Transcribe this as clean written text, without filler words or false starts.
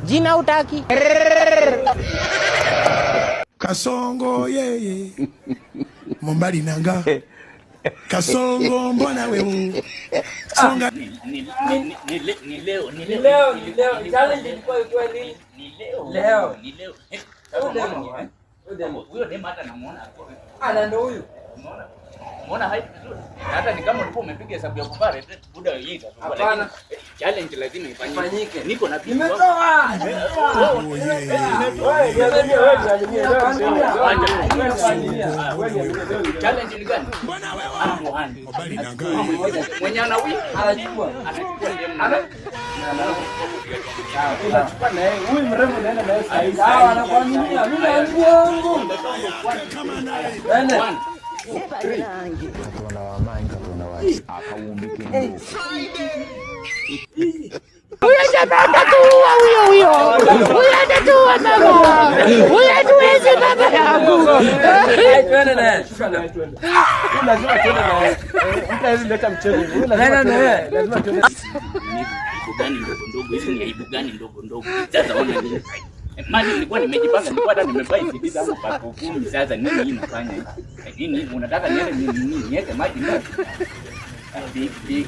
Jina utaki. Kasongo yeye Mombali nanga Kasongo mbona wewe Songa. Ni leo, ni Ni leo, ni leo. Challenge ilikuwa ikiwa lini? Ni leo. Leo. Ni leo. Huyu Sasa demu, unaona, huyu demu. Huyo demu hata namuona hapo. Ah, na ndo huyu. Umeona? Umeona height vizuri. Na hata ni kama ulikuwa umepiga hesabu ya kuvaa red buda hii itasumbua, Hapana. lakini challenge lazima ifanyike. Ifanyike. Niko na bibi wangu. Nimetoa. Challenge ni gani? Mbona wewe Hand to hand. Mombali nanga. Mwenye ana win Anachukua. anachukua demu na Unachukua na yeye. Huyu mrembo naenda na yeye saa hizi. Sawa, nakuaminia. Mimi na mguu wangu. Kama naye Twende. One. Katonda w'amaanyi, Katonda wa akawumbi k'enduufu. Huyo jamaa atatuua huyo huyo. Huyo atatuua baba. Huyo hatuwezi, baba yangu. Twende naye. Shuka na yeye twende. Huyu lazima tuende na yeye. Mtu hawezi leta mchezo. Huyu lazima Nenda na tuende na yeye. yeye. Lazima tuende. Ni aibu gani ndogo ndogo hizi? Ni aibu gani ndogo ndogo? Sasa ona nini? Mali nilikuwa nimejipanga, nilikuwa hata nimebuy CD zangu pako 10. Sasa nini hii nafanya hivi? Nini unataka niende nini niweke maji ndani? Big big.